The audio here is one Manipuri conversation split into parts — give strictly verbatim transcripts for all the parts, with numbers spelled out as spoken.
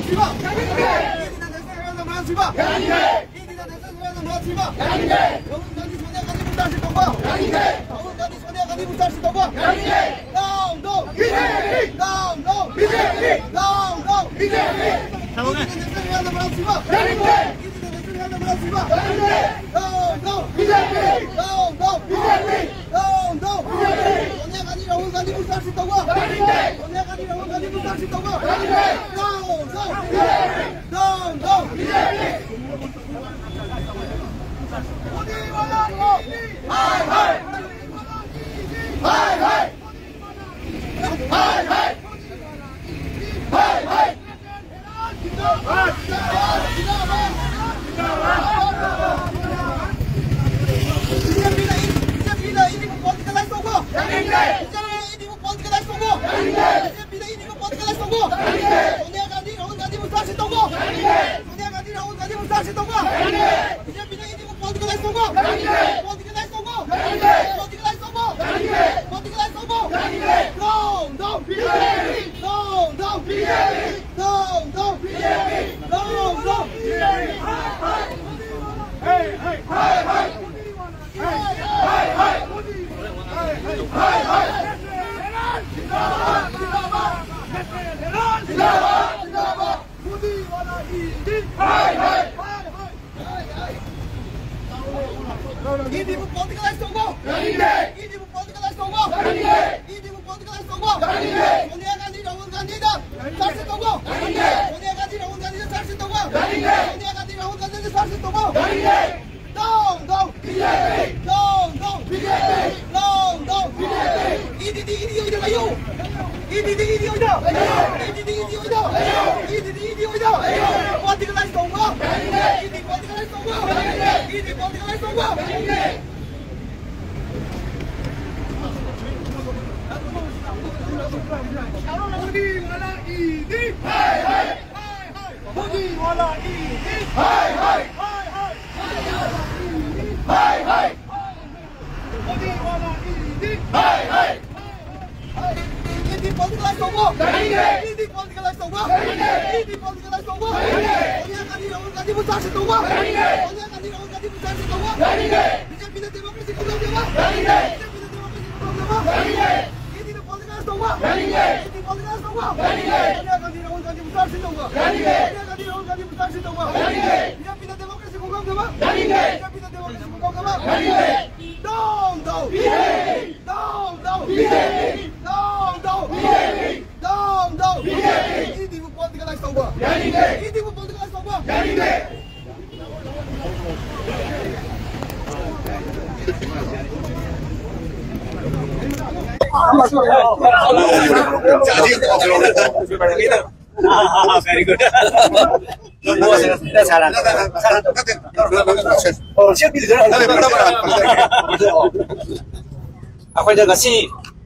ꯁꯤꯕ! ꯌꯥꯅꯤꯡꯗꯦ! ꯏꯟꯗꯤꯌꯥ ꯅꯦꯁꯅꯦꯜ ꯍꯦꯔꯣꯗ ꯃꯔꯥꯜ ꯁꯤꯕ! ꯌꯥꯅꯤꯡꯗꯦ! ꯏꯟꯗꯤꯌꯥ ꯅꯦꯁꯅꯦꯜ ꯍꯦꯔꯣꯗ ꯃꯔꯥꯜ ꯁꯤꯕ! ꯌꯥꯅꯤꯡꯗꯦ! ꯔꯥꯍꯨꯜ ꯒꯥꯟꯙꯤ ꯁꯣꯅꯤꯌꯥ ꯒꯥꯟꯙꯤꯕꯨ ꯆꯥꯔꯖ ꯇꯧꯕ! ꯌꯥꯅꯤꯡꯗꯦ! ꯔꯥꯍꯨꯜ ꯒꯥꯟꯙꯤ ꯁꯣꯅꯤꯌꯥ ꯒꯥꯟꯙꯤꯕꯨ ꯆꯥꯔꯖ ꯇꯧꯕ! ꯌꯥꯅꯤꯡꯗꯦ! No, no! ꯕꯤ ꯖꯦ ꯄꯤ! No, no! ꯕꯤ ꯖꯦ ꯄꯤ! No, no! ꯕꯤ ꯖꯦ ꯄꯤ! ꯏꯟꯗꯤꯌꯥ ꯅꯦꯁꯅꯦꯜ ꯍꯦꯔꯣꯗ ꯃꯔꯥꯜ ꯁꯤꯕ! ꯌꯥꯅꯤꯡꯗꯦ! ꯏꯟꯗꯤꯌꯥ ꯅꯦꯁꯅꯦꯜ ꯍꯦꯔꯣꯗ ꯃꯔꯥꯜ ꯁꯤꯕ! ꯌꯥꯅꯤꯡꯗꯦ! No, no! ꯕꯤ ꯖꯦ ꯄꯤ! No, no! ꯕꯤ ꯖꯦ ꯄꯤ! No, no! ꯕꯤ ꯖꯦ ꯄꯤ! ꯁꯣꯅꯤꯌꯥ ꯒꯥꯟꯙꯤ ꯔꯥꯍꯨꯜ ꯒꯥꯟꯙꯤꯕꯨ ꯆꯥꯔꯖ ꯇꯧꯕ! ꯌꯥꯅꯤꯡꯗꯦ! ꯁꯣꯅꯤꯌꯥ ꯒꯥꯟꯙꯤ ꯔꯥꯍꯨꯜ ꯒꯥꯟꯙꯤꯕꯨ ꯆꯥꯔꯖ ꯇꯧꯕ! ꯌꯥꯅꯤꯡꯗꯦ! No, no! ꯕꯤ ꯖꯦ ꯄꯤ! No, no! ꯕꯤ ꯖꯦ ꯄꯤ! ꯃꯣꯗꯤ ꯋꯥꯂꯥ ꯀꯤ ꯖꯥꯏ! ꯍꯥꯏ, ꯍꯥꯏ! ꯃꯣꯗꯤ ꯋꯥꯂꯥ ꯀꯤ ꯖꯥꯏ! ꯍꯥꯏ, ꯍꯥꯏ! ꯍꯥꯏ, ꯍꯥꯏ! ꯍꯥꯏ, ꯍꯥꯏ! ꯖꯤꯟꯗꯥꯕꯥꯗ! ꯖꯤꯟꯗꯥꯕꯥꯗ! ꯖꯤꯟꯗꯥꯕꯥꯗ! ꯕꯤ ꯖꯦ ꯄꯤꯅ ꯏꯟꯗꯤꯕꯨ ꯄꯣꯂꯤꯇꯤꯀꯦꯂꯥꯏꯁ ꯇꯧꯕ! ꯌꯥꯅꯤꯡꯗꯦ! ꯕꯤ ꯖꯦ ꯄꯤꯅ ꯏꯟꯗꯤꯕꯨ ꯄꯣꯂꯤꯇꯤꯀꯦꯂꯥꯏꯁ ꯇꯧꯕ! ꯌꯥꯅꯤꯡꯗꯦ! ꯕꯤ ꯖꯦ ꯄꯤꯅ ꯏꯟꯗꯤꯕꯨ ꯄꯣꯂꯤꯇꯤꯀꯦꯂꯥꯏꯁ ꯇꯧꯕ! ꯌꯥꯅꯤꯡꯗꯦ! ꯁꯣꯅꯤꯌꯥ ꯒꯥꯟꯙꯤ, ꯔꯥꯍꯨꯜ ꯒꯥꯟꯙꯤꯕꯨ ꯆꯥꯔꯖ ꯇꯧꯕ! ꯌꯥꯅꯤꯡꯗꯦ! ꯁꯣꯅꯤꯌꯥ ꯒꯥꯟꯙꯤ, ꯔꯥꯍꯨꯜ ꯒꯥꯟꯙꯤꯕꯨ ꯆꯥꯔꯖ ꯇꯧꯕ! ꯌꯥꯅꯤꯡꯗꯦ! ꯕꯤ ꯖꯦ ꯄꯤꯅ ꯏꯟꯗꯤꯕꯨ ꯄꯣꯂꯤꯇꯤꯀꯦꯂꯥꯏꯁ ꯇꯧꯕ! ꯌꯥꯅꯤꯡꯗꯦ! ꯄꯣꯂꯤꯇꯤꯀꯦꯂꯥꯏꯁ ꯇꯧꯕ! ꯌꯥꯅꯤꯡꯗꯦ! ꯄꯣꯂꯤꯇꯤꯀꯦꯂꯥꯏꯁ ꯇꯧꯕ! ꯌꯥꯅꯤꯡꯗꯦ! ꯄꯣꯂꯤꯇꯤꯀꯦꯂꯥꯏꯁ ꯇꯧꯕ! ꯌꯥꯅꯤꯡꯗꯦ! No, no! ꯕꯤ ꯖꯦ ꯄꯤ! No, no! ꯕꯤ ꯖꯦ ꯄꯤ! No, no! ꯕꯤ ꯖꯦ ꯄꯤ! No, no! ꯕꯤ ꯖꯦ ꯄꯤ! ꯍꯥꯏ, ꯍꯥꯏ! ꯍꯦ, ꯍꯦ! ꯍꯥꯏ, ꯍꯥꯏ! ꯍꯥꯏ, ꯍꯥꯏ! ꯍꯥꯏ, ꯍꯥꯏ! ꯖꯤꯟꯗꯥꯕꯥꯗ! ꯖꯤꯟꯗꯥꯕꯥꯗ! ꯖꯤꯟꯗꯥꯕꯥꯗ! ꯖꯤꯟꯗꯥꯕꯥꯗ! ꯃꯣꯗꯤ ꯋꯥꯂꯥ ꯀꯤ ꯖꯥꯏ! ꯍꯥꯏ, ꯍꯥꯏ! ꯍꯥꯏ, ꯍꯥꯏ! ꯏꯟꯗꯤꯕꯨ ꯄꯣꯂꯤꯇꯤꯀꯦꯂꯥꯏꯁ ꯇꯧꯕ! ꯌꯥꯅꯤꯡꯗꯦ! ꯏꯟꯗꯤꯕꯨ ꯄꯣꯂꯤꯇꯤꯀꯦꯂꯥꯏꯁ ꯇꯧꯕ! ꯌꯥꯅꯤꯡꯗꯦ! ꯏꯟꯗꯤꯕꯨ ꯄꯣꯂꯤꯇꯤꯀꯦꯂꯥꯏꯁ ꯇꯧꯕ! ꯌꯥꯅꯤꯡꯗꯦ! ꯁꯣꯅꯤꯌꯥ ꯒꯥꯟꯙꯤ, ꯔꯥꯍꯨꯜ ꯒꯥꯟꯙꯤꯗ ꯆꯥꯔꯖ ꯇꯧꯕ! ꯌꯥꯅꯤꯡꯗꯦ! ꯁꯣꯅꯤꯌꯥ ꯒꯥꯟꯙꯤ, ꯔꯥꯍꯨꯜ ꯒꯥꯟꯙꯤꯗ ꯆꯥꯔꯖ ꯇꯧꯕ! ꯌꯥꯅꯤꯡꯗꯦ! ꯁꯣꯅꯤꯌꯥ ꯒꯥꯟꯙꯤ, ꯔꯥꯍꯨꯜ ꯒꯥꯟꯙꯤꯗ ꯆꯥꯔꯖ ꯇꯧꯕ! ꯌꯥꯅꯤꯡꯗꯦ! No, no! ꯕꯤ ꯖꯦ ꯄꯤ! No, no! ꯕꯤ ꯖꯦ ꯄꯤ! No, no! ꯕꯤ ꯖꯦ ꯄꯤ! ꯏ ꯗꯤ ꯗꯤ, ꯏ ꯗꯤ ꯑꯣꯏꯅ ꯂꯩꯌꯨ! ꯏ ꯗꯤ ꯗꯤ, ꯏ ꯗꯤ ꯑꯣꯏꯅ! ꯂꯩꯌꯨ! ꯏ ꯗꯤ ꯗꯤ, ꯏ ꯗꯤ ꯑꯣꯏꯅ! ꯂꯩꯌꯨ! ꯏ ꯗꯤ ꯗꯤ, ꯏ ꯗꯤ ꯑꯣꯏꯅ! ꯂꯩꯌꯨ! ꯄꯣꯂꯤꯇꯤꯀꯦꯂꯥꯏꯁ ꯇꯧꯕ! ꯂꯩꯌꯨ! ꯏ ꯗꯤ ꯄꯣꯂꯤꯇꯤꯀꯦꯂꯥꯏꯁ ꯇꯧꯕ! ꯂꯩꯌꯨ! ꯏ ꯗꯤ ꯄꯣꯂꯤꯇꯤꯀꯦꯂꯥꯏꯁ ꯇꯧꯕ! ꯂꯩꯌꯨ! ꯃꯣꯗꯤ ꯋꯥꯂꯥ ꯏ ꯗꯤ! ꯍꯥꯏ, ꯍꯥꯏ! ꯃꯣꯗꯤ ꯋꯥꯂꯥ ꯏ ꯗꯤ! ꯍꯥꯏ, ꯍꯥꯏ! ꯍꯥꯏ, ꯍꯥꯏ! ꯍꯥꯏ, ꯍꯥꯏ! ꯃꯣꯗꯤ ꯋꯥꯂꯥ ꯏ ꯗꯤ! ꯍꯥꯏ, ꯍꯥꯏ! ꯍꯥꯏ, ꯍꯥꯏ! ꯏ ꯗꯤ ꯄꯣꯂꯤꯇꯤꯀꯦꯜ Politicalize ꯇꯧꯕ! ꯌꯥꯅꯤꯡꯗꯦ! ꯏꯗꯤ politicalize ꯇꯧꯕ! ꯌꯥꯅꯤꯡꯗꯦ! ꯏꯗꯤ politicalize ꯇꯧꯕ! ꯌꯥꯅꯤꯡꯗꯦ! ꯁꯣꯅꯤꯌꯥ ꯒꯥꯟꯙꯤ, ꯔꯥꯍꯨꯜ ꯒꯥꯟꯙꯤꯕꯨ charge ꯇꯧꯕ! ꯌꯥꯅꯤꯡꯗꯦ! ꯁꯣꯅꯤꯌꯥ ꯒꯥꯟꯙꯤ, ꯔꯥꯍꯨꯜ ꯒꯥꯟꯙꯤꯕꯨ charge ꯇꯧꯕ! ꯌꯥꯅꯤꯡꯗꯦ! ꯕꯤꯖꯦꯄꯤꯅ democracy ꯈꯨꯗꯣꯡ ꯆꯥꯕ! ꯌꯥꯅꯤꯡꯗꯦ! ꯕꯤꯖꯦꯄꯤꯅ democracy ꯈꯨꯗꯣꯡ ꯆꯥꯕ! ꯌꯥꯅꯤꯡꯗꯦ! ꯏꯗꯤꯅ politicalize ꯇꯧꯕ! ꯌꯥꯅꯤꯡꯗꯦ! ꯏꯗꯤ politicalize ꯇꯧꯕ! ꯌꯥꯅꯤꯡꯗꯦ! ꯁꯣꯅꯤꯌꯥ ꯒꯥꯟꯙꯤ, ꯔꯥꯍꯨꯜ ꯒꯥꯟꯙꯤꯕꯨ charge ꯇꯧꯕ! ꯌꯥꯅꯤꯡꯗꯦ! ꯁꯣꯅꯤꯌꯥ ꯒꯥꯟꯙꯤ, ꯔꯥꯍꯨꯜ ꯒꯥꯟꯙꯤꯕꯨ charge ꯇꯧꯕ! ꯌꯥꯅꯤꯡꯗꯦ! ꯕꯤꯖꯦꯄꯤꯅ democracy ꯈꯨꯗꯣꯡ ꯆꯥꯕ! ꯌꯥꯅꯤꯡꯗꯦ! ꯕꯤꯖꯦꯄꯤꯅ democracy ꯈꯨꯗꯣꯡ ꯆꯥꯕ! ꯌꯥꯅꯤꯡꯗꯦ! Down, down! ꯕꯤꯖꯦꯄꯤ! Down, down! ꯕꯤꯖꯦꯄꯤ! Down, down! ꯕꯤꯖꯦꯄꯤ! ꯏꯗꯤꯕꯨ politicalize ꯇꯧꯕ! ꯌꯥꯅꯤꯡꯗꯦ! ꯏꯗꯤꯕꯨ politicalize ꯇꯧꯕ! ꯌꯥꯅꯤꯡꯗꯦ! Very good. ꯑꯩꯈꯣꯏꯅ ꯉꯁꯤ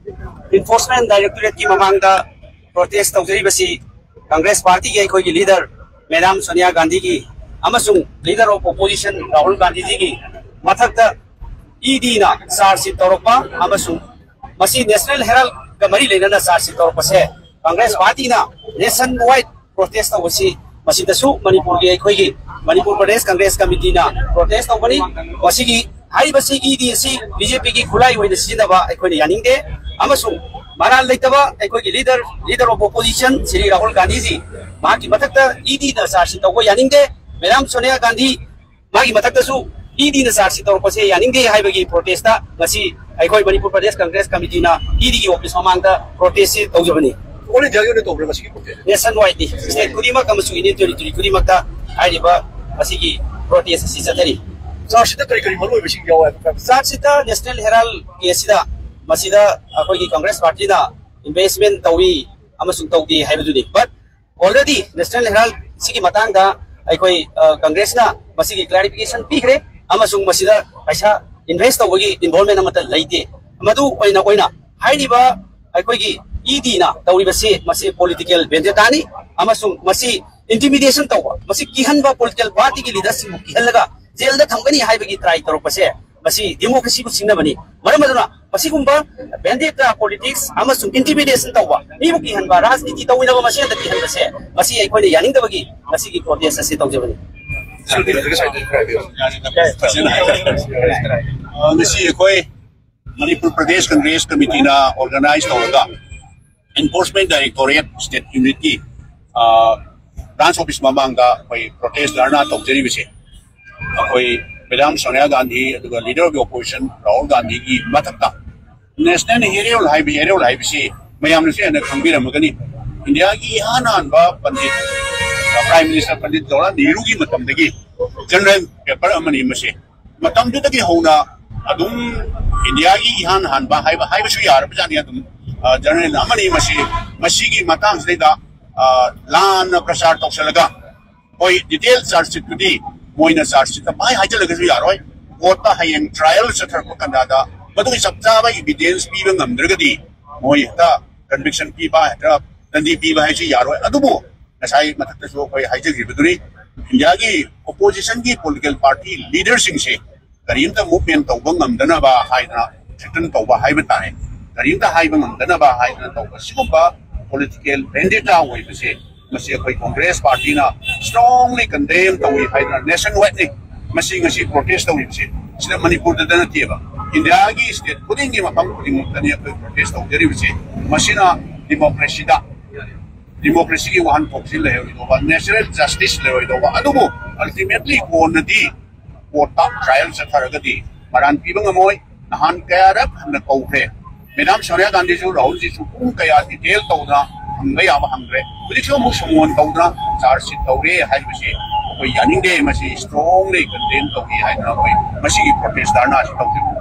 Enforcement Directorate-ꯀꯤ ꯃꯃꯥꯡꯗ protest ꯇꯧꯖꯔꯤꯕꯁꯤ Congress Party-ꯒꯤ ꯑꯩꯈꯣꯏꯒꯤ leader Madam Sonia Gandhi-ꯒꯤ ꯑꯃꯁꯨꯡ leader of opposition Rahul Gandhi-ꯖꯤꯒꯤ ꯃꯊꯛꯇ ꯏ ꯗꯤꯅ charge sheet ꯇꯧꯔꯛꯄ ꯑꯃꯁꯨꯡ ꯃꯁꯤ National Herald-ꯀ ꯃꯔꯤ ꯂꯩꯅꯅ charge sheet ꯇꯧꯔꯛꯄꯁꯦ Congress Party-ꯅ nation wide protest ꯇꯧꯕꯁꯤ ꯃꯁꯤꯗꯁꯨ ꯃꯅꯤꯄꯨꯔꯒꯤ ꯑꯩꯈꯣꯏꯒꯤ ꯃꯅꯤꯄꯨꯔ ꯄ꯭ꯔꯗꯦꯁ ꯀꯪꯒ꯭ꯔꯦꯁ ꯀꯃꯤꯇꯤꯅ protest ꯇꯧꯕꯅꯤ꯫ ꯃꯁꯤꯒꯤ ꯍꯥꯏꯔꯤꯕꯁꯤ ꯏ ꯗꯤ ꯑꯁꯤ ꯕꯤ ꯖꯦ ꯄꯤꯒꯤ ꯈꯨꯠꯂꯥꯏ ꯑꯣꯏꯅ ꯁꯤꯖꯤꯟꯅꯕ ꯑꯩꯈꯣꯏꯅ ꯌꯥꯅꯤꯡꯗꯦ ꯑꯃꯁꯨꯡ ꯃꯔꯥꯜ ꯂꯩꯇꯕ ꯑꯩꯈꯣꯏꯒꯤ leader, leader of opposition Shri Rahul ꯒꯥꯟꯙꯤꯖꯤ ꯃꯍꯥꯛꯀꯤ ꯃꯊꯛꯇ ꯏ ꯗꯤꯅ charge sheet ꯇꯧꯕ ꯌꯥꯅꯤꯡꯗꯦ꯫ ꯃꯦꯗꯥꯝ ꯁꯣꯅꯤꯌꯥ ꯒꯥꯟꯙꯤ ꯃꯥꯒꯤ ꯃꯊꯛꯇꯁꯨ ꯏ ꯗꯤꯅ charge sheet ꯇꯧꯔꯛꯄꯁꯦ ꯌꯥꯅꯤꯡꯗꯦ ꯍꯥꯏꯕꯒꯤ protest ꯉꯁꯤ ꯑꯩꯈꯣꯏ ꯃꯅꯤꯄꯨꯔ ꯄ꯭ꯔꯗꯦꯁ ꯀꯪꯒ꯭ꯔꯦꯁ ꯀꯃꯤꯇꯤꯅ ꯏ ꯗꯤꯒꯤ office ꯃꯃꯥꯡꯗ protest ꯁꯤ ꯇꯧꯖꯕꯅꯤ꯫ All India-ꯒꯤ ꯑꯣꯏꯅ ꯇꯧꯕ꯭ꯔꯥ ꯉꯁꯤꯒꯤ protest? Nation wide-ꯅꯤ, state ꯈꯨꯗꯤꯡꯃꯛ ꯑꯃꯁꯨꯡ union territory ꯈꯨꯗꯤꯡꯃꯛꯇ ꯍꯥꯏꯔꯤꯕ ꯑꯁꯤꯒꯤ protest ꯑꯁꯤ ꯆꯠꯊꯔꯤ꯫ Charge sheet-ꯇ ꯀꯔꯤ ꯀꯔꯤ ꯃꯔꯨꯑꯣꯏꯕꯁꯤꯡ ꯌꯥꯎꯋꯦ ꯍꯥꯏꯕ? Charge sheet-ꯇ National Herald-ꯀꯤ ꯑꯁꯤꯗ ꯃꯁꯤꯗ ꯑꯩꯈꯣꯏꯒꯤ ꯀꯪꯒ꯭ꯔꯦꯁ ꯄꯥꯔꯇꯤꯅ investment ꯇꯧꯏ ꯑꯃꯁꯨꯡ ꯇꯧꯗꯦ ꯍꯥꯏꯕꯗꯨꯅꯤ꯫ But already National Herald ꯁꯤꯒꯤ ꯃꯇꯥꯡꯗ ꯑꯩꯈꯣꯏ, ꯑ, ꯀꯪꯒ꯭ꯔꯦꯁꯅ ꯃꯁꯤꯒꯤ clarification ꯄꯤꯈ꯭ꯔꯦ ꯑꯃꯁꯨꯡ ꯃꯁꯤꯗ ꯄꯩꯁꯥ invest ꯇꯧꯕꯒꯤ involvement ꯑꯃꯠꯇ ꯂꯩꯇꯦ꯫ ꯃꯗꯨ ꯑꯣꯏꯅ, ꯑꯣꯏꯅ ꯍꯥꯏꯔꯤꯕ ꯑꯩꯈꯣꯏꯒꯤ ꯏ ꯗꯤꯅ ꯇꯧꯔꯤꯕꯁꯤ ꯃꯁꯤ political vendetta-ꯅꯤ ꯑꯃꯁꯨꯡ ꯃꯁꯤ intimidation ꯇꯧꯕ, ꯃꯁꯤ ꯀꯤꯍꯟꯕ, political party-ꯒꯤ leader-ꯁꯤꯡꯕꯨ ꯀꯤꯍꯜꯂꯒ jail-ꯗ ꯊꯝꯒꯅꯤ ꯍꯥꯏꯕꯒꯤ try ꯇꯧꯔꯛꯄꯁꯦ ꯃꯁꯤ ꯗꯦꯃꯣꯀ꯭ꯔꯦꯁꯤꯕꯨ ꯁꯤꯡꯅꯕꯅꯤ꯫ ꯃꯔꯝ ꯑꯗꯨꯅ ꯃꯁꯤꯒꯨꯝꯕ ꯚꯦꯟꯗꯦꯇꯥ ꯄꯣꯂꯤꯇꯤꯛꯁ ꯑꯃꯁꯨꯡ ꯏꯟꯇꯤꯃꯤꯗꯦꯁꯟ ꯇꯧꯕ, ꯃꯤꯕꯨ ꯀꯤꯍꯟꯕ, ꯔꯥꯖꯅꯤꯇꯤ ꯇꯧꯅꯕ ꯃꯁꯦꯟꯗ ꯀꯤꯍꯟꯕꯁꯦ, ꯃꯁꯤ ꯑꯩꯈꯣꯏꯅ ꯌꯥꯅꯤꯡꯗꯕꯒꯤ ꯉꯁꯤꯒꯤ ꯄ꯭ꯔꯣꯇꯦꯁ ꯑꯁꯤ ꯇꯧꯖꯕꯅꯤ꯫ ꯑ, ꯉꯁꯤ ꯑꯩꯈꯣꯏ ꯃꯅꯤꯄꯨꯔ ꯄ꯭ꯔꯗꯦꯁ ꯀꯪꯒ꯭ꯔꯦꯁ ꯀꯃꯤꯇꯤꯅ ꯑꯣꯔꯒꯅꯥꯏꯖ ꯇꯧꯔꯒ ꯏꯟꯐꯣꯔꯁꯃꯦꯟ ꯗꯥꯏꯔꯦꯛꯇꯣꯔꯦꯠ ꯁ꯭ꯇꯦꯠ ꯌꯨꯅꯤꯠꯀꯤ, ꯑ, ꯕ꯭ꯔꯥꯟꯁ ꯑꯣꯐꯤꯁ ꯃꯃꯥꯡꯗ ꯑꯩꯈꯣꯏ ꯄ꯭ꯔꯣꯇꯦꯁ ꯙꯔꯅꯥ ꯇꯧꯖꯔꯤꯕꯁꯦ, ꯑꯩꯈꯣꯏ ꯃꯦꯗꯥꯝ ꯁꯣꯅꯤꯌꯥ ꯒꯥꯟꯙꯤ ꯑꯗꯨꯒ ꯂꯤꯗꯔ ꯑꯣꯐ ꯑꯣꯄꯣꯖꯤꯁꯟ ꯔꯥꯍꯨꯜ ꯒꯥꯟꯙꯤꯒꯤ ꯃꯊꯛꯇ ꯅꯦꯁꯅꯦꯜ ꯍꯦꯔꯣ ꯍꯥꯏꯕ, ꯍꯦꯔꯣ ꯍꯥꯏꯕꯁꯤ ꯃꯌꯥꯝꯅꯁꯨ ꯍꯦꯟꯅ ꯈꯪꯕꯤꯔꯝꯃꯒꯅꯤ꯫ ꯏꯟꯗꯤꯌꯥꯒꯤ ꯏꯍꯥꯟ ꯍꯥꯟꯕ ꯄꯟꯗꯤꯠ, ꯄ꯭ꯔꯥꯏꯝ ꯃꯤꯅꯤꯁꯇꯔ ꯄꯟꯗꯤꯠ ꯖꯋꯥꯍꯔꯂꯥꯜ ꯅꯦꯍꯔꯨꯒꯤ ꯃꯇꯝꯗꯒꯤ ꯖꯦꯅꯔꯦꯜ ꯄꯦꯄꯔ ꯑꯃꯅꯤ ꯃꯁꯤ꯫ ꯃꯇꯝꯗꯨꯗꯒꯤ ꯍꯧꯅ ꯑꯗꯨꯝ ꯏꯟꯗꯤꯌꯥꯒꯤ ꯏꯍꯥꯟ ꯍꯥꯟꯕ ꯍꯥꯏꯕ, ꯍꯥꯏꯕꯁꯨ ꯌꯥꯔꯕꯖꯥꯠꯅꯤ꯫ ꯑꯗꯨꯝ, ꯑ, ꯖꯔꯅꯦꯜ ꯑꯃꯅꯤ ꯃꯁꯤ꯫ ꯃꯁꯤꯒꯤ ꯃꯇꯥꯡꯁꯤꯗꯩꯗ, ꯑ, ꯂꯥꯟꯅ ꯄ꯭ꯔꯆꯥꯔ ꯇꯧꯁꯜꯂꯒ, ꯍꯣꯏ, ꯗꯤꯇꯦꯜ ꯆꯥꯔꯖ ꯁꯤꯠꯇꯨꯗꯤ ꯃꯣꯏꯅ ꯆꯥꯔꯖ ꯁꯤꯠꯇ ꯄꯥꯏ ꯍꯥꯏꯖꯜꯂꯒꯁꯨ ꯌꯥꯔꯣꯏ꯫ ꯀꯣꯔꯠꯇ ꯍꯌꯦꯡ ꯇ꯭ꯔꯥꯏꯌꯦꯜ ꯆꯠꯊꯔꯛꯄ ꯀꯥꯟꯗ ꯃꯗꯨꯒꯤ ꯆꯞ ꯆꯥꯕ ꯏꯚꯤꯗꯦꯟꯁ ꯄꯤꯕ ꯉꯝꯗ꯭ꯔꯒꯗꯤ ꯃꯣꯏ ꯍꯦꯛꯇ ꯀꯟꯚꯤꯛꯁꯟ ꯄꯤꯕ, ꯍꯦꯛꯇ ꯗꯟꯗꯤ ꯄꯤꯕ ꯍꯥꯏꯁꯤ ꯌꯥꯔꯣꯏ꯫ ꯑꯗꯨꯕꯨ ꯉꯁꯥꯏ ꯃꯊꯛꯇꯁꯨ ꯑꯩꯈꯣꯏ ꯍꯥꯏꯖꯈꯤꯕꯗꯨꯅꯤ, ꯏꯟꯗꯤꯌꯥꯒꯤ ꯑꯣꯄꯣꯖꯤꯁꯟꯒꯤ ꯄꯣꯂꯤꯇꯤꯀꯦꯜ ꯄꯥꯔꯇꯤ ꯂꯤꯗꯔꯁꯤꯡꯁꯦ ꯀꯔꯤꯝꯇ ꯃꯨꯚꯃꯦꯟ ꯇꯧꯕ ꯉꯝꯗꯅꯕ ꯍꯥꯏꯗꯅ, ꯊ꯭ꯔꯦꯇꯟ ꯇꯧꯕ ꯍꯥꯏꯕ ꯇꯥꯔꯦ, ꯀꯔꯤꯝꯇ ꯍꯥꯏꯕ ꯉꯝꯗꯅꯕ ꯍꯥꯏꯗꯅ ꯇꯧꯕ ꯁꯤꯒꯨꯝꯕ ꯄꯣꯂꯤꯇꯤꯀꯦꯜ ꯚꯦꯟꯗꯦꯇꯥ ꯑꯣꯏꯕꯁꯦ, ꯃꯁꯤ ꯑꯩꯈꯣꯏ ꯀꯣꯡꯒ꯭ꯔꯦꯁ ꯄꯥꯔꯇꯤꯅ ꯏꯁꯇ꯭ꯔꯣꯡꯂꯤ ꯀꯟꯗꯦꯝ ꯇꯧꯏ ꯍꯥꯏꯗꯅ ꯅꯦꯁꯟ ꯋꯥꯏꯗꯅꯤ꯫ ꯃꯁꯤ ꯉꯁꯤ ꯄ꯭ꯔꯣꯇꯦꯁ ꯇꯧꯔꯤꯕꯁꯤ, ꯁꯤꯗ ꯃꯅꯤꯄꯨꯔꯗꯇ ꯅꯠꯇꯦꯕ, ꯏꯟꯗꯤꯌꯥꯒꯤ ꯁ꯭ꯇꯦꯠ ꯈꯨꯗꯤꯡꯒꯤ ꯃꯐꯝ ꯈꯨꯗꯤꯡꯃꯛꯇꯅꯤ ꯑꯩꯈꯣꯏ ꯄ꯭ꯔꯣꯇꯦꯁ ꯇꯧꯖꯔꯤꯕꯁꯤ꯫ ꯃꯁꯤꯅ ꯗꯤꯃꯣꯀ꯭ꯔꯦꯁꯤꯗ, ꯗꯤꯃꯣꯀ꯭ꯔꯦꯁꯤꯒꯤ ꯋꯥꯍꯟꯊꯣꯛꯁꯤ ꯂꯩꯔꯣꯏꯗꯧꯕ, ꯅꯦꯆꯔꯦꯜ ꯖꯁꯇꯤꯁ ꯂꯩꯔꯣꯏꯗꯧꯕ, ꯑꯗꯨꯕꯨ ꯑꯜꯇꯤꯃꯦꯠꯂꯤ ꯀꯣꯟꯅꯗꯤ ꯀꯣꯔꯠꯇ ꯇ꯭ꯔꯥꯏꯌꯦꯜ ꯆꯠꯊꯔꯒꯗꯤ ꯃꯔꯥꯟ ꯄꯤꯕ ꯉꯝꯃꯣꯏ꯫ ꯅꯍꯥꯟ ꯀꯌꯥꯔꯛ ꯍꯟꯅ ꯀꯧꯈ꯭ꯔꯦ꯫ ꯃꯦꯗꯥꯝ ꯁꯣꯅꯤꯌꯥ ꯒꯥꯟꯙꯤꯁꯨ ꯔꯥꯍꯨꯜꯖꯤꯁꯨ ꯄꯨꯡ ꯀꯌꯥ ꯗꯤꯇꯦꯜ ꯇꯧꯗꯅ ꯍꯪꯕ ꯌꯥꯕ ꯍꯪꯈ꯭ꯔꯦ꯫ ꯍꯧꯖꯤꯛꯁꯨ ꯑꯃꯨꯛ ꯁꯃꯣꯟ ꯇꯧꯗꯅ ꯆꯥꯔꯖ ꯁꯤꯠ ꯇꯧꯔꯦ ꯍꯥꯏꯕꯁꯤ ꯑꯩꯈꯣꯏ ꯌꯥꯅꯤꯡꯗꯦ꯫ ꯃꯁꯤ ꯏꯁꯇ꯭ꯔꯣꯡꯂꯤ ꯀꯟꯗꯦꯝ ꯇꯧꯏ ꯍꯥꯏꯗꯅ ꯑꯩꯈꯣꯏ ꯃꯁꯤꯒꯤ ꯄ꯭ꯔꯣꯇꯦꯁ ꯙꯔꯅꯥ ꯑꯁꯤ ꯇꯧꯖꯕꯅꯤ꯫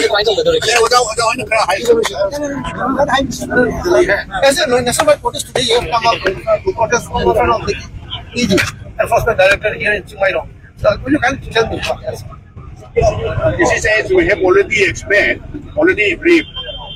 ꯀꯃꯥꯏꯅ ꯇꯧꯒꯗꯧꯔꯤꯒꯦ? ꯑꯣꯖꯥ, ꯑꯣꯖꯥ ꯍꯣꯏꯅ ꯈꯔ ꯍꯥꯏꯖꯔꯨꯁꯤ꯫ As a nationwide protest today, you have come out to protest in front of the E D, Enforcement Director here in Chingmairong. So, will you kindly tell me what has happened? This is, as we have already explained, already briefed,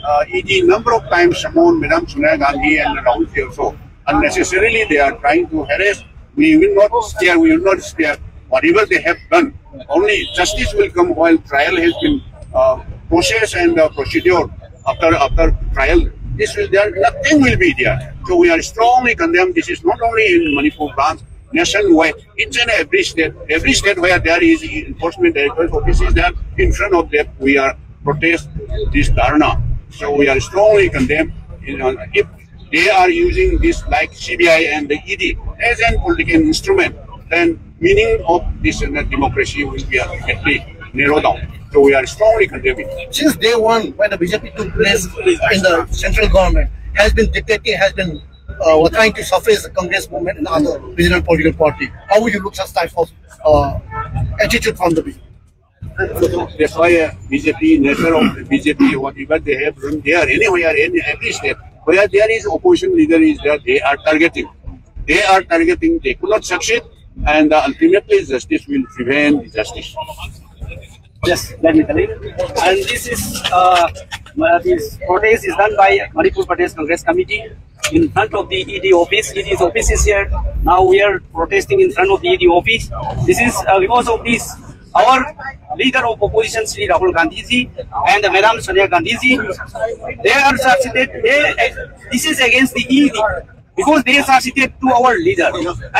uh, E D number of times summoned Madam Sonia Gandhi and Rahul Ji also. Unnecessarily, they are trying to harass. We will not stare, we will not stare. Whatever they have done, only justice will come while trial has been, uh, process and, uh, procedure after, after trial. This will there, nothing will be there. So we are strongly condemned. This is not only in Manipur branch, nationwide, each and every state, every state where there is enforcement director's office is there, in front of that we are protest this dharna. So we are strongly condemned. You know, if they are using this like C B I and the E D as an political instrument, then meaning of this, uh, democracy will be, uh, at least narrow down. So we are strongly condemning. Since day one, when the B J P took place in the central government, has been dictating, has been, uh, were trying to suppress the Congress movement and other regional political party. How would you look such type of, uh, attitude from the B J P? That's why, uh, B J P, nature of the B J P, whatever they have run there, anywhere, any, every state, where there is opposition leader is there, they are targeting. They are targeting, they could not succeed, and, uh, ultimately justice will prevail, justice. Yes, let me tell you. And this is, uh, uh, this protest is done by Manipur Pradesh Congress Committee in front of the E D office. E D's office is here. Now we are protesting in front of the E D office. This is, uh, because of this, our leader of opposition, Shri Rahul Gandhi ji, and Madam Sonia Gandhi ji, they are succeeded. They, this is against the E D because they succeeded to our leader.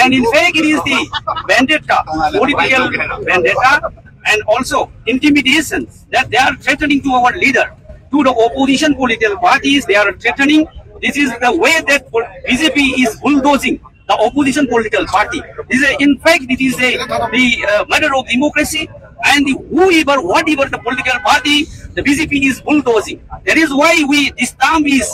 And in fact, it is the vendetta, political vendetta, and also intimidation that they are threatening to our leader. to the opposition political parties. They are threatening. This is the way that pol- B J P is bulldozing the opposition political party. This is, in fact, it is a, the uh, matter of democracy, and the, whoever, whatever the political party, the B J P is bulldozing. That is why we, this term is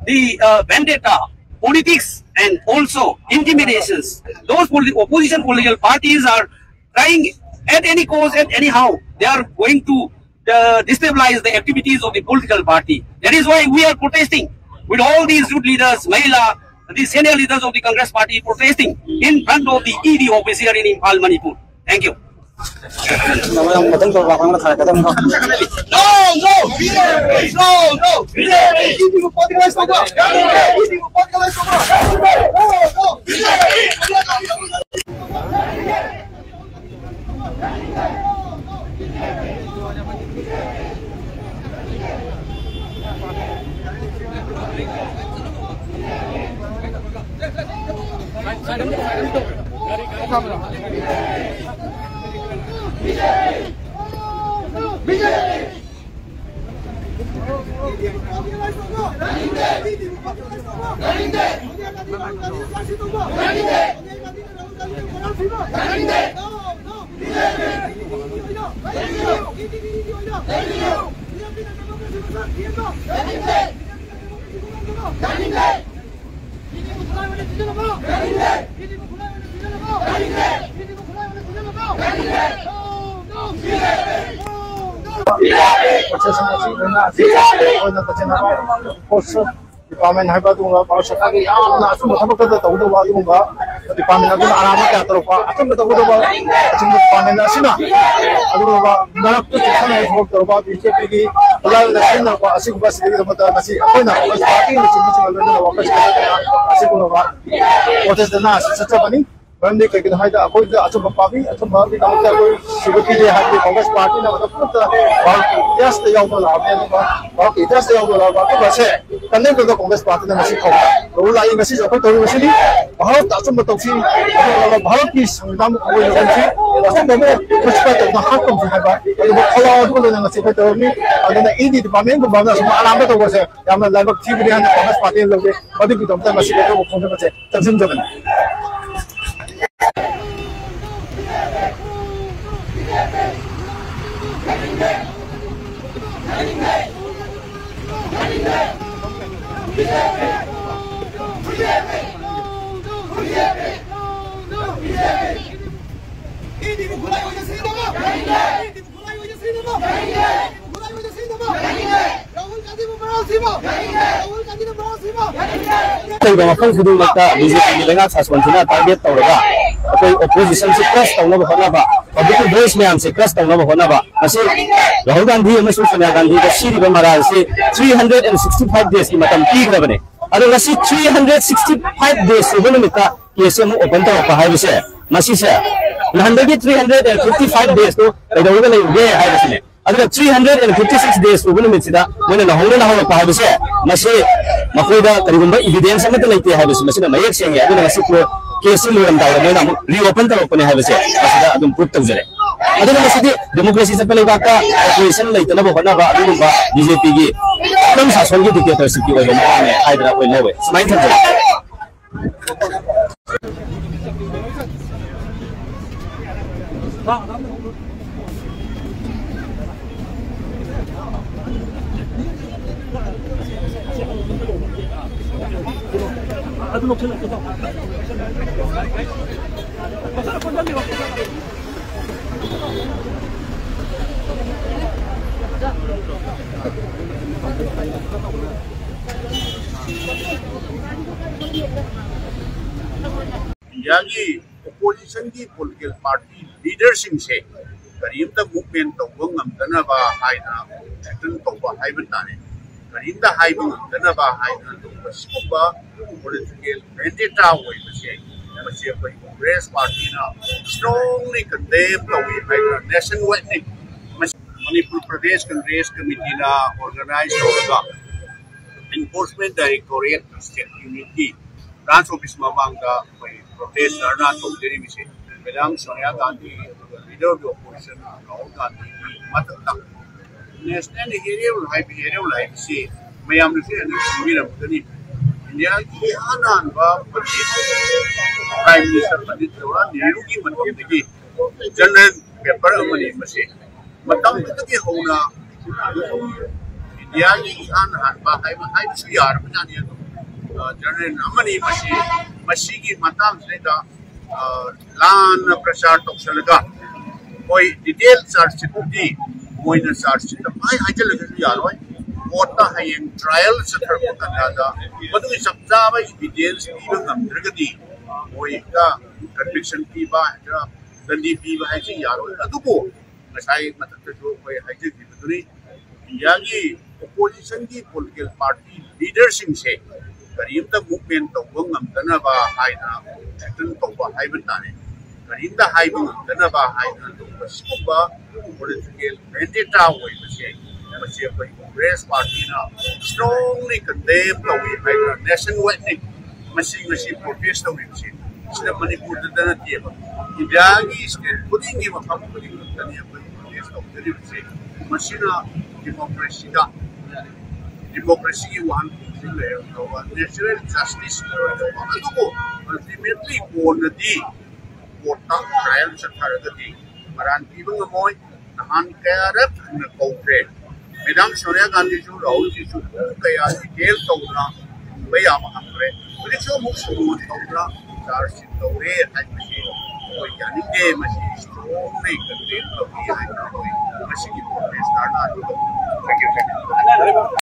the uh, vendetta politics and also intimidations. Those politi- opposition political parties are trying at any cost and anyhow, they are going to uh, destabilize the activities of the political party. That is why we are protesting with all these youth leaders, Mahila, the senior leaders of the Congress party protesting in front of the E D office here in Imphal, Manipur. Thank you. Processing ꯑꯁꯤ ꯂꯣꯏꯅ ꯑꯁꯤ ꯑꯩꯈꯣꯏꯅ ꯇꯁꯦꯡꯅ ꯄꯣꯁ ꯗꯤꯄꯥꯔꯠꯃꯦꯟ ꯍꯥꯏꯕ ꯑꯗꯨꯒꯨꯝꯕ ꯚꯥꯔꯠ ꯁꯔꯀꯥꯔꯒꯤ ꯌꯥꯝꯅ ꯑꯆꯨꯝꯕ ꯊꯕꯛ ꯈꯛꯇ ꯇꯧꯒꯗꯧꯕ ꯑꯗꯨꯒꯨꯝꯕ ꯗꯤꯄꯥꯔꯠꯃꯦꯟ ꯑꯗꯨꯅ ꯑꯔꯥꯟꯕ ꯀꯌꯥ ꯇꯧꯔꯛꯄ ꯑꯆꯨꯝꯕ ꯇꯧꯒꯗꯧꯕ ꯑꯆꯨꯝꯕ ꯗꯤꯄꯥꯔꯠꯃꯦꯟ ꯑꯁꯤꯅ ꯑꯗꯨꯒꯨꯝꯕ ꯃꯔꯛꯇ ꯆꯦꯛꯁꯤꯟꯅ ꯊꯕꯛ ꯇꯧꯔꯕ ꯕꯤ ꯖꯦ ꯄꯤꯒꯤ ꯈꯨꯠꯂꯥꯏ ꯑꯣꯏꯅ ꯁꯤꯖꯤꯟꯅꯔꯛꯄ ꯑꯁꯤꯒꯨꯝꯕ ꯑꯁꯤꯗꯒꯤꯗꯃꯛꯇ ꯉꯁꯤ ꯑꯩꯈꯣꯏꯅ ꯄꯥꯔꯇꯤ ꯂꯨꯆꯤꯡꯕꯁꯤꯡꯒ ꯂꯣꯏꯅꯅ ꯋꯥꯀꯔꯁꯤꯡꯒ ꯂꯣꯏꯅꯅ ꯑꯁꯤꯒꯨꯝꯂꯕ ꯄ꯭ꯔꯣꯇꯦꯁ ꯙꯔꯅꯥ ꯑꯁꯤ ꯆꯠꯆꯕꯅꯤ꯫ ꯃꯔꯝꯗꯤ ꯀꯩꯒꯤꯅꯣ ꯍꯥꯏꯗ ꯑꯩꯈꯣꯏꯗ ꯑꯆꯨꯝꯕ ꯄꯥꯝꯃꯤ, ꯑꯆꯨꯝꯕꯒꯤꯗꯃꯛꯇ ꯑꯩꯈꯣꯏ ꯁꯤꯕ ꯄꯤꯗꯦ ꯍꯥꯏꯕꯗꯤ ꯀꯣꯡꯒ꯭ꯔꯦꯁ ꯄꯥꯔꯇꯤꯅ ꯃꯇꯝ ꯄꯨꯝꯅꯃꯛꯇ ꯚꯥꯔꯠꯀꯤ ꯏꯇꯤꯍꯥꯁꯇ ꯌꯥꯎꯗꯨꯅ ꯂꯥꯛꯑꯕꯅꯤ꯫ ꯑꯗꯨꯒ ꯚꯥꯔꯠꯀꯤ ꯏꯇꯤꯍꯥꯁꯇ ꯌꯥꯎꯗꯨꯅ ꯂꯥꯛꯑꯕ ꯑꯗꯨꯒ ꯑꯁꯦ ꯀꯟꯅꯦꯛꯇꯗ ꯀꯣꯡꯒ꯭ꯔꯦꯁ ꯄꯥꯔꯇꯤꯅ ꯉꯁꯤ ꯈꯧꯔꯥꯡꯅ ꯂꯧꯕ ꯂꯥꯛꯏ꯫ ꯉꯁꯤꯁꯨ ꯑꯩꯈꯣꯏ ꯇꯧꯔꯤꯕꯁꯤꯗꯤ ꯚꯥꯔꯠꯇ ꯑꯆꯨꯝꯕ ꯇꯧꯁꯤ, ꯑꯗꯨꯒ ꯚꯥꯔꯠꯀꯤ ꯁꯪꯕꯤꯙꯥꯟꯕꯨ ꯑꯣꯏꯅ ꯇꯧꯁꯤ, ꯑꯆꯨꯝꯕ ꯑꯃ ꯄ꯭ꯔꯤꯟꯁꯤꯄꯜ ꯇꯧꯅ ꯍꯥꯠꯀꯨꯝꯁꯤ ꯍꯥꯏꯕ ꯑꯗꯨꯒ ꯈꯧꯔꯥꯡ ꯑꯗꯨꯒ ꯂꯣꯏꯅ ꯉꯁꯤ ꯑꯩꯈꯣꯏ ꯇꯧꯔꯝꯃꯤ꯫ ꯑꯗꯨꯅ ꯏ ꯗꯤ ꯗꯤꯄꯥꯔꯠꯃꯦꯟꯒꯨꯝꯕ ꯑꯃꯅ ꯁꯨꯝ ꯑꯔꯥꯟꯕ ꯇꯧꯕꯁꯦ ꯌꯥꯝꯅ ꯂꯥꯏꯕꯛ ꯊꯤꯕꯅꯤ ꯍꯥꯏꯅ ꯀꯣꯡꯒ꯭ꯔꯦꯁ ꯄꯥꯔꯇꯤꯅ ꯂꯧꯖꯩ꯫ ꯃꯗꯨꯒꯤꯗꯃꯛꯇ ꯉꯁꯤ ꯑꯩꯈꯣꯏꯕꯨ ꯈꯣꯡꯖꯪ ꯑꯁꯦ ꯆꯪꯁꯤꯟꯖꯕꯅꯤ꯫ ꯂꯩꯕ ꯃꯐꯝ ꯈꯨꯗꯤꯡꯃꯛꯇ ꯕꯤ ꯖꯦ ꯄꯤꯒꯤ ꯂꯩꯉꯥꯛ ꯁꯥꯁꯣꯟꯁꯤꯅ ꯇꯥꯔꯒꯦꯠ ꯇꯧꯔꯒ ꯑꯩꯈꯣꯏ ꯑꯣꯄꯣꯖꯤꯁꯟꯁꯤ ꯀ꯭ꯔꯁ ꯇꯧꯅꯕ ꯍꯣꯠꯅꯕ, ꯄꯕ꯭ꯂꯤꯛꯀꯤ ꯚꯣꯏꯁ ꯃꯌꯥꯝꯁꯤ ꯀ꯭ꯔꯁ ꯇꯧꯅꯕ ꯍꯣꯠꯅꯕ, ꯃꯁꯤ ꯔꯥꯍꯨꯜ ꯒꯥꯟꯙꯤ ꯑꯃꯁꯨꯡ ꯁꯣꯅꯤꯌꯥ ꯒꯥꯟꯙꯤꯗ ꯁꯤꯔꯤꯕ ꯃꯔꯥꯜꯁꯤ three hundred and sixty five ꯗꯦꯖꯀꯤ ꯃꯇꯝ ꯄꯤꯈ꯭ꯔꯕꯅꯤ꯫ ꯑꯗꯣ ꯉꯁꯤ three hundred sixty five days ꯁꯨꯕ ꯅꯨꯃꯤꯠꯇ ꯀꯦꯁꯁꯦ ꯑꯃꯨꯛ ꯑꯣꯄꯟ ꯇꯧꯔꯛꯄ ꯍꯥꯏꯕꯁꯦ, ꯃꯁꯤꯁꯦ ꯅꯍꯥꯟꯗꯒꯤ three hundred and fifty five ꯗꯦꯖꯇꯨ ꯀꯩꯗꯧꯔꯒ ꯂꯩꯔꯨꯒꯦ ꯍꯥꯏꯕꯁꯤꯅꯦ꯫ ꯑꯗꯨꯒ three hundred and fifty six days ꯁꯨꯕ ꯅꯨꯃꯤꯠꯁꯤꯗ ꯃꯣꯏꯅ ꯅꯧꯍꯧꯅꯅ ꯍꯧꯔꯛꯄ ꯍꯥꯏꯕꯁꯦ, ꯃꯁꯤ ꯃꯈꯣꯏꯗ ꯀꯔꯤꯒꯨꯝꯕ ꯏꯚꯤꯗꯦꯟꯁ ꯑꯃꯠꯇ ꯂꯩꯇꯦ ꯍꯥꯏꯕꯁꯤ ꯃꯁꯤꯅ ꯃꯌꯦꯛ ꯁꯦꯡꯉꯦ꯫ ꯑꯗꯨꯅ ꯉꯁꯤ ꯀꯣ-, ꯀꯦꯁꯁꯤ ꯂꯣꯏꯔꯝꯗꯥꯏꯗ ꯃꯣꯏꯅ ꯑꯃꯨꯛ ꯔꯤꯑꯣꯄꯟ ꯇꯧꯔꯛꯄꯅꯦ ꯍꯥꯏꯕꯁꯦ ꯃꯁꯤꯗ ꯑꯗꯨꯝ ꯄ꯭ꯔꯨꯐ ꯇꯧꯖꯔꯦ꯫ ꯑꯗꯨꯅ ꯃꯁꯤꯗꯤ ꯗꯦꯃꯣꯀ꯭ꯔꯦꯁꯤ ꯆꯠꯄ ꯂꯩꯕꯥꯛꯇ ꯑꯣꯄꯣꯖꯤꯁꯟ ꯂꯩꯇꯅꯕ ꯍꯣꯠꯅꯕ ꯑꯗꯨꯒꯨꯝꯕ ꯕꯤ ꯖꯦ ꯄꯤꯒꯤ ꯈꯨꯗꯝ ꯁꯥꯁꯣꯟꯒꯤ ꯗꯤꯛꯇꯦꯇꯔꯁꯤꯞꯀꯤ ꯑꯣꯏꯕ ꯃꯑꯣꯡꯅꯦ ꯍꯥꯏꯗꯅ ꯑꯩꯈꯣꯏ ꯂꯧꯋꯦ, ꯁꯨꯃꯥꯏꯅ ꯊꯝꯖꯒꯦ꯫ ꯏꯟꯗꯤꯌꯥꯒꯤ ꯑꯣꯄꯣꯖꯤꯁꯟꯒꯤ ꯄꯣꯂꯤꯇꯤꯀꯦꯜ ꯄꯥꯔꯇꯤ ꯂꯤꯗꯔꯁꯤꯡꯁꯦ ꯀꯔꯤꯝꯇ ꯃꯨꯚꯃꯦꯟ ꯇꯧꯕ ꯉꯝꯗꯅꯕ ꯍꯥꯏꯅ ꯑꯦꯛꯁꯟ ꯇꯧꯕ ꯍꯥꯏꯕ ꯇꯥꯔꯦ꯫ ꯀꯔꯤꯝꯇ ꯍꯥꯏꯕ ꯉꯝꯗꯅꯕ ꯍꯥꯏꯅ ꯇꯧꯕ ꯁꯤꯒꯨꯝꯕ ꯄꯣꯂꯤꯇꯤꯀꯦꯜ ꯚꯦꯟꯗꯦꯇꯥ ꯑꯣꯏꯕꯁꯦ ꯃꯁꯤ ꯑꯩꯈꯣꯏ ꯀꯣꯡꯒ꯭ꯔꯦꯁ ꯄꯥꯔꯇꯤꯅ strongly condemn ꯇꯧꯏ ꯍꯥꯏꯗꯅ ꯅꯦꯁꯟ ꯋꯥꯏꯗꯅꯤ꯫ ꯃꯁꯤ ꯃꯅꯤꯄꯨꯔ ꯄ꯭ꯔꯗꯦꯁ ꯀꯪꯒ꯭ꯔꯦꯁ ꯀꯃꯤꯇꯤꯅ organize ꯇꯧꯔꯒ Enforcement Directorate State Unitꯀꯤ branch office ꯃꯃꯥꯡꯗ ꯑꯩꯈꯣꯏ protest ꯙꯔꯅꯥ ꯇꯧꯖꯔꯤꯕꯁꯤ꯫ Madam Sonia Gandhi ꯑꯗꯨꯒ leader of the opposition Rahul ꯒꯥꯟꯙꯤꯒꯤ ꯃꯊꯛꯇ national hero ꯍꯥꯏꯕ, hero ꯍꯥꯏꯕꯁꯤ ꯃꯌꯥꯝꯅꯁꯨ ꯍꯦꯟꯅ ꯈꯪꯕꯤꯔꯝꯒꯅꯤ꯫ ꯏꯟꯗꯤꯌꯥꯒꯤ ꯏꯍꯥꯟ ꯍꯥꯟꯕ ꯄꯟꯗꯤꯠ Prime Minister ꯄꯟꯗꯤꯠ ꯖꯋꯥꯍꯔꯂꯥꯜ ꯅꯦꯍꯔꯨꯒꯤ ꯃꯇꯝꯗꯒꯤ general paper ꯑꯃꯅꯤ ꯃꯁꯤ꯫ ꯃꯇꯝꯗꯨꯗꯒꯤ ꯍꯧꯅ ꯏꯟꯗꯤꯌꯥꯒꯤ ꯏꯍꯥꯟ ꯍꯥꯟꯕ ꯍꯥꯏꯕ, ꯍꯥꯏꯕꯁꯨ ꯌꯥꯔꯕꯖꯥꯠꯅꯤ꯫ ꯑꯗꯨꯝ, ꯑ, general ꯑꯃꯅꯤ ꯃꯁꯤ꯫ ꯃꯁꯤꯒꯤ ꯃꯇꯥꯡꯁꯤꯗꯩꯗ, ꯑ, ꯂꯥꯟꯅ ꯄ꯭ꯔꯆꯥꯔ ꯇꯧꯁꯜꯂꯒ ꯃꯣꯏ detail charge sheetꯇꯨꯗꯤ ꯃꯣꯏꯅ charge sheetꯇ ꯃꯥꯏ ꯍꯥꯏꯖꯤꯜꯂꯒꯁꯨ ꯌꯥꯔꯣꯏ꯫ Courtꯇ ꯍꯌꯦꯡ trial ꯆꯠꯊꯔꯛꯄ ꯀꯥꯟꯗ ꯃꯗꯨꯒꯤ ꯆꯞ ꯆꯥꯕ evidence ꯄꯤꯕ ꯉꯝꯗ꯭ꯔꯒꯗꯤ ꯃꯣꯏ ꯍꯦꯛꯇ conviction ꯄꯤꯕ, ꯍꯦꯛꯇ ꯗꯟꯗꯤ ꯄꯤꯕ ꯍꯥꯏꯁꯤ ꯌꯥꯔꯣꯏ꯫ ꯑꯗꯨꯕꯨ ꯉꯁꯥꯏ ꯃꯊꯛꯇꯁꯨ ꯑꯩꯈꯣꯏ ꯍꯥꯏꯖꯈꯤꯕꯗꯨꯅꯤ, ꯏꯟꯗꯤꯌꯥꯒꯤ oppositionꯒꯤ political party leaderꯁꯤꯡꯁꯦ ꯀꯔꯤꯝꯇ movement ꯇꯧꯕ ꯉꯝꯗꯅꯕ ꯍꯥꯏꯅ, action ꯇꯧꯕ ꯍꯥꯏꯕ ꯇꯥꯔꯦ, ꯀꯔꯤꯝꯇ ꯍꯥꯏꯕ ꯉꯝꯗꯅꯕ ꯍꯥꯏꯅ ꯇꯧꯕ ꯁꯤꯒꯨꯝꯕ political vendetta ꯑꯣꯏꯕꯁꯦ, ꯃꯁꯤ ꯑꯩꯈꯣꯏ ꯀꯣꯡꯒ꯭ꯔꯦꯁ ꯄꯥꯔꯇꯤꯅ strongly condemn ꯇꯧꯏ ꯍꯥꯏꯗꯅ ꯅꯦꯁꯟ ꯋꯥꯏꯗꯅꯤ꯫ ꯃꯁꯤ ꯉꯁꯤ protest ꯇꯧꯔꯤꯕꯁꯤ꯫ ꯁꯤꯗ ꯃꯅꯤꯄꯨꯔꯗꯇ ꯅꯠꯇꯦꯕ, ꯏꯟꯗꯤꯌꯥꯒꯤ state ꯈꯨꯗꯤꯡꯒꯤ, ꯃꯐꯝ ꯈꯨꯗꯤꯡꯃꯛꯇꯅꯤ ꯑꯩꯈꯣꯏ protest ꯇꯧꯖꯔꯤꯕꯁꯤ꯫ ꯃꯁꯤꯅ democracyꯗ, democracyꯒꯤ ꯋꯥꯍꯟꯊꯣꯛꯁꯤꯡ ꯂꯩꯔꯝꯗꯧꯕ, natural justice ꯂꯩꯔꯝꯗꯧꯕ, ꯑꯗꯨꯕꯨ ultimately ꯀꯣꯟꯅꯗꯤ courtꯇ trial ꯆꯠꯊꯔꯒꯗꯤ ꯃꯔꯥꯟ ꯄꯤꯕ ꯉꯝꯃꯣꯏ꯫ ꯅꯍꯥꯟ ꯀꯌꯥꯔꯛ ꯍꯟꯅ ꯀꯧꯈ꯭ꯔꯦ꯫ Madam Sonia Gandhiꯁꯨ, ꯔꯥꯍꯨꯜꯖꯤꯁꯨ ꯄꯨꯡ ꯀꯌꯥ detail ꯇꯧꯗꯅ ꯍꯪꯕ ꯌꯥꯕ ꯍꯪꯈ꯭ꯔꯦ꯫ ꯍꯧꯖꯤꯛꯁꯨ ꯑꯃꯨꯛ ꯁꯨꯃꯟ ꯇꯧꯗꯅ charge sheet ꯇꯧꯔꯦ ꯍꯥꯏꯕꯁꯤ ꯑꯩꯈꯣꯏ ꯌꯥꯅꯤꯡꯗꯦ꯫ ꯃꯁꯤ strongly condemn ꯇꯧꯏ ꯍꯥꯏꯅ ꯑꯩꯈꯣꯏ ꯉꯁꯤꯒꯤ protest ꯙꯔꯅꯥ ꯑꯗꯨ ꯇꯧꯖꯕꯅꯤ꯫ Thank you, thank you꯫